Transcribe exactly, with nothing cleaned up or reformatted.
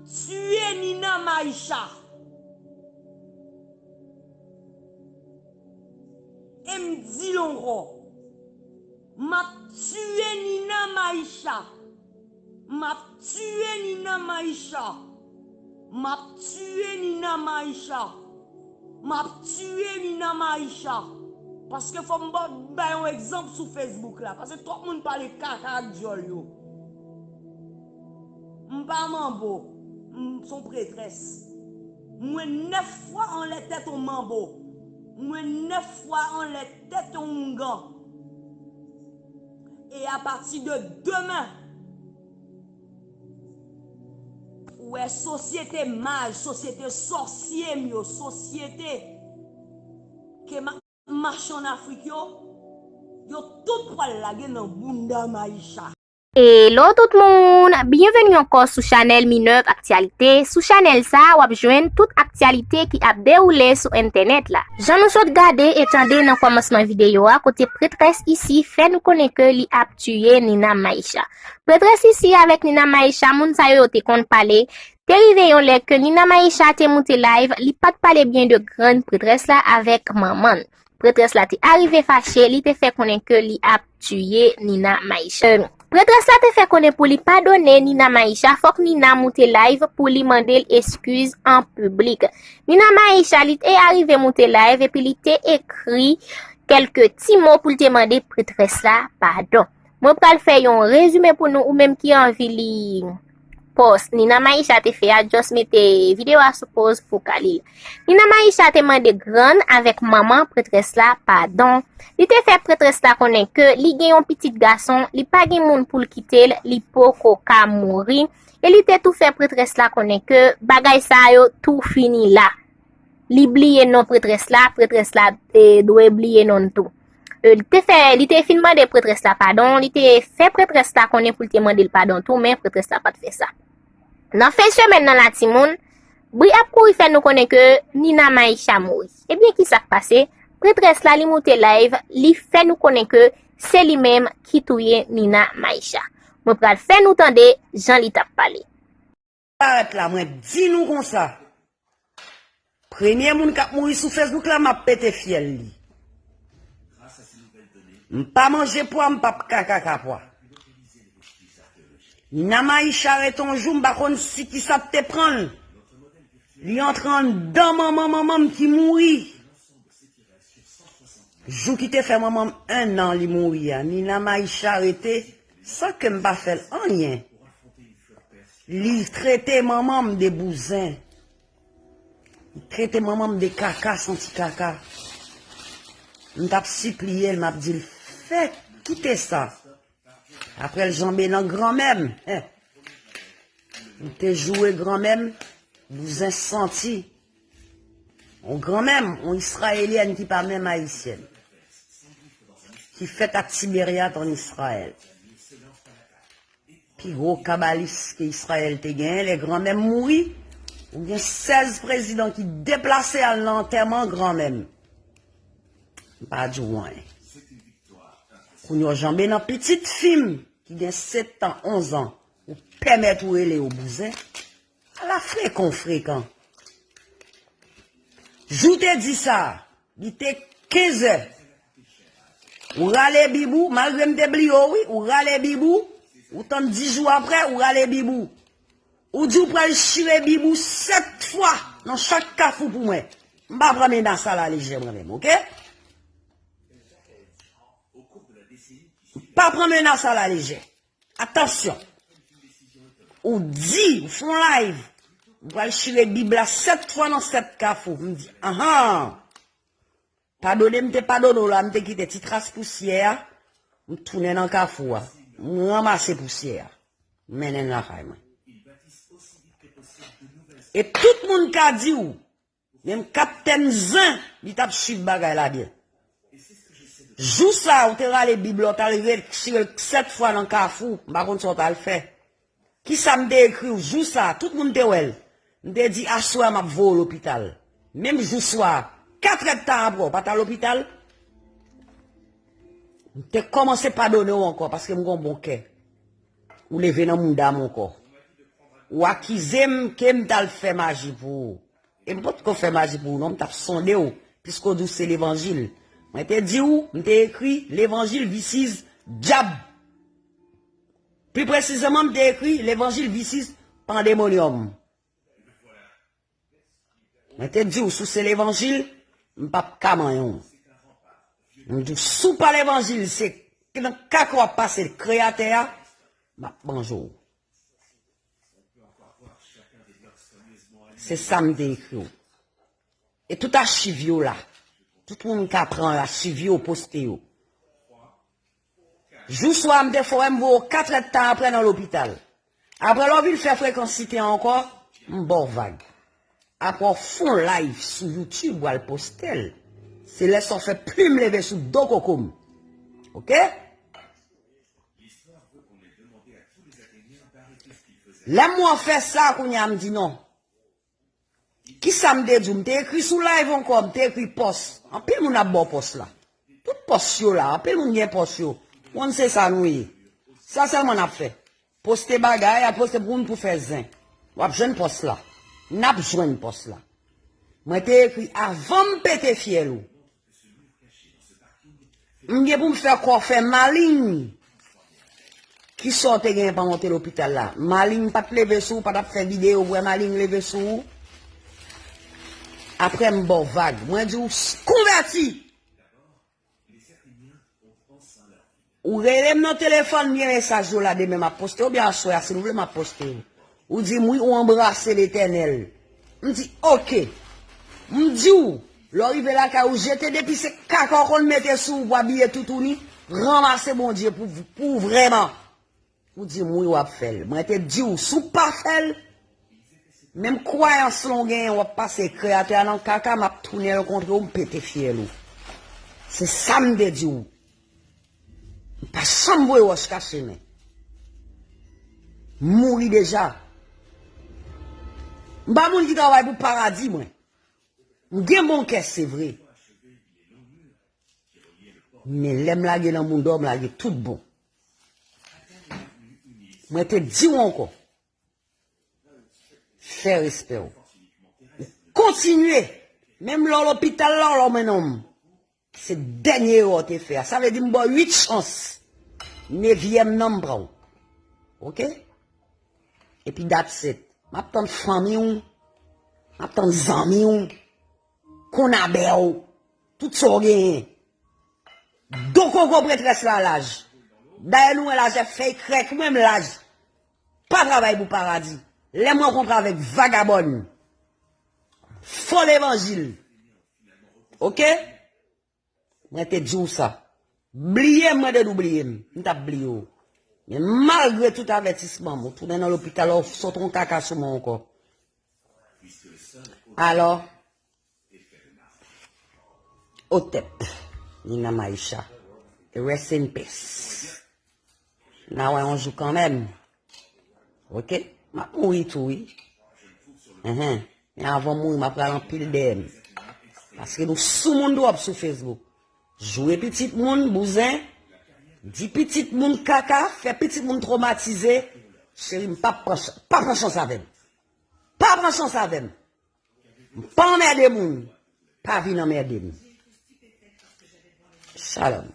Tiye Nina Maisha. E m di l ankò, m ap tiye Nina Maisha. M ap tiye Nina Maisha. M ap tiye Nina Maisha. M ap tiye Nina Maisha. Paske fò m ba, bay yon egzanp sou Facebook la. Paske twòp moun pale kaka ak dyòl yo. M pa manbo. M s on pretrès. Mwen nèf fwa anlè tèt yon manbo. Mwen nèf fwa anlè tèt yon oungan. E apati de demen, ou wè sosyete maj, sosyete sòsye m yo, sosyete ke m ap mache ann Afrik yo, yo tout pral lage nan bounda Maisha. Hello tout moun, byenveni ankò sou chanèl Minerve Actualité. Sou chanèl sa a, w ap jwenn tout aktyalite ki ap dewoule sou entènèt la. Jan nou sot gade e tande nan kòmansman videyo a, kote pretrès isi fè nou konnen ke li ap tiye Nina Maisha. Pretrès isi avèk Nina Maisha, moun sa yo, yo te konn pale. Te rive yon lè ke Nina Maisha te moute live, li pa t pale byen de grann pretrès la avèk manman l. Pretrès la te arive fache, li te fè konnen ke li ap tiye Nina Maisha. Pretrès la te fè konnen pou li padone Nina Maisha, fòk Nina moute live pou li mande l eskiz an piblik. Nina Maisha, li te arive moute live epi li te ekri kèlke ti mo pou l te mande pretrès la padon. Mwen pral fè yon rezime pou nou, ou menm ki anvi li pòs Nina Maisha te fè a, just mete videyo a sou pòz pou w ka li l. Nina Maisha te mande grann avèk manman pretrès la padon. Li te fè pretrès la konnen ke li gen yon pitit gason, li pa gen moun pou l kite l, li poko ka mouri. E li te tou fè pretrès la konnen ke bagay sa yo tou fini la. Li bliye non pretrès la, pretrès la, e, dwe bliye non l tou. E, li te fè, li te fin mande pretrès la padon, li te fè pretrès la konnen pou l te mande l padon tou, men pretrès la pa t fè sa. Nan fen semèn nan la timoun, bri ap kouri fè nou konnen ke Nina Maisha mouri. Ebyen, kisa k pase? Pretrès la, li moute live, li fè nou konnen ke se li menm ki touye Nina Maisha. Mwen pral fè nou tande jan li t ap pale. Parèt la, mwen di nou konsa. Premye moun k ap mouri sou Facebook la, m ap pete fyèl li. M pa manje pwa, m p ap ka kaka pwa. Nina Maisha rete yon jou, m pa konn si kisa t te pran l. Li antre anndan manman manman m ki mouri. Jou ki te fè manman m en an li mouri a, Nina Maisha rete san ke m pa fè l anyen. Li trete manman m de bouzen. Li trete manman m de kaka, santi kaka. M t ap sipliye l, m ap di l, fè, kite sa. Apre l janbe nan granmè m. Hen. M te joure granmè m, bouzen santi. On granmè m, on Izrayelyèn ki pa menm Ayisyèn. Ki fèt ak Tiberyat an Izrayèl. Pi gwo kabalis ke Izrayèl te genyen, lè granmè m mouri, ou gen sèz prezidan ki deplase al nan antèman granmè m. M pa di w anyen. Kounye a w janbe nan pitit fi m ki gen sèt an, onz an, ou pèmèt ou rele yo bouzen. Ala frekan w frekan. Jou te di sa, li te kenz è. Ou rale bib ou, malgre m te bliye w, wi, ou rale bib ou, ou tann dis jou apre, ou rale bib ou. Ou di w pral chire bib ou sèt fwa nan chak kafou pou mwen. M pa pran menas sa la lejè mwen menm, oke? M pa pran menas sa la lejè. Atansyon. Ou di, ou fè yon live, ou pral chire bib la sèt fwa nan sèt kafou. M di, anhan. Padone m te padone w la, m te kite ti tras pousyè a, m tounen nan kafou a. M ranmase pousyè a. M mennen l lakay mwen. E tout moun ka di w, menm Kaptèn Zen, li t ap swiv bagay la byen. Jou sa a, ou te rale bib la, ou t al retire l sèt fwa nan kafou, m pa konn sa w t al fè. Kisa m te ekri w jou sa a? Tout moun te wè l. M te di, aswè a m ap voye w lopital. Menm jou swa a, katrè tan apre, w pa t al lopital? M te kòmanse padone w ankò, paske m gen yon bon kè. Ou leve nan mouda m ankò. Ou akize m ke m t al fè maji pou ou. E m potko fè maji pou ou non, m t ap sonde w, piske w di w se levanjil. Mwen te di w, m te ekri levanjil V six dyab. Pi presizeman, m te ekri levanjil V six pandemonium. Mwen te di w, si w se levanjil, m p ap ka manyen w. M di w, si w pa levanjil, se nan kaka w ap pase Kreyatè a, m ap manje w. Se sa m te ekri w. E tout achiv yo la. Tout moun ka pran achiv yo, poste yo. Jou swa m te fè w wè m voye w katrè tan apre nan lopital. Apre lè w vin fè frekans site ankò, m ba w vag. Apre w fè yon live sou YouTube, w al poste l. Se lè sa w fè plim leve sou do koko m. Oke? Lè m wè w fè sa, kounye a m di non. Kisa m te di w? M te ekri sou live ankò, m te ekri pòs. Anpil moun ap ba w pòs la. Tout pòs yo la, anpil moun gen pòs yo. Konn se sa nou ye. Sa sèlman n ap fè. Poste bagay, al poste pou moun pou fè zen. W ap jwenn pòs la. N ap jwenn pòs la. Mwen te ekri avan m pete fyèl ou. M gen pou m fè kò w fè malin. Kisa w te genyen pandan w te lopital la? Malin pa t leve sou ou, pa t ap fè videyo pou wè malin leve sou ou? Apre m ba w vag. Mwen di w s- konvèti. Ou rele m nan telefòn, m gen mesaj yo la, demen m ap poste, oubyen aswè a, si nou vle, m ap poste yo. Ou di m, wi, ou anbrase Letènèl. M di, oke. M di w, lè w rive lakay ou, jete depi se kaka w konn mete sou ou pou abiye toutouni, ranmase Bondye pou, pou ou vrèman. Ou di m, wi, w ap fè l. Mwen te di w, si w pa fè l, menm kwayans lan w genyen, w ap pase Kreyatè a nan kaka, m ap tounen rankontre w, m pete fyèl ou. Se sa m te di w. M pa janm voye wòch kache men. M mouri deja. M pa moun ki travay pou paradi, mwen. M gen bon kè, se vre. Men lè m lage nan mouda w, m lage tout bon. Mwen te di w ankò. Fè respè w. Ou kontinye. Menm lè w lopital la, w lòmen nonm. Se dènye erè w te fè a. Sa vle di m ba w uit chans. Nevyèm nan m pran w. Oke? Epi that's it. M ap tann fanmi w. M ap tann zanmi w. Konabè w. Tout sa w genyen. Don koko pretrès la laj. Dayè nou wè laj ap fèy krèk, mwen m laj. Pa travay pou paradi. Lè m rankontre avèk vagabòn, fo levanjil. Oke? Mwen te di w sa. Bliye m, mwen te di w bliye m. M t ap bliye w. Men malgre tout avètisman m, ou tounen nan lopital la, w sot yon kaka sou mwen ankò. Alò, Otep, Nina Maisha. Rest in peace. N a wè yon jou kanmenm. Oke? M ap mouri tou, wi. Enhen. Men avan m mouri, m ap pral anpil dèyè m. Paske nou sou moun twòp sou Facebook. Joure pitit moun, bouzen. Di pitit moun kaka, fè pitit moun twomatize. Cheri, m p ap pran chans. Pa pran chans avè m. Pa pran chans avè m. M pa anmède moun. Pa vin anmède m. Shalom.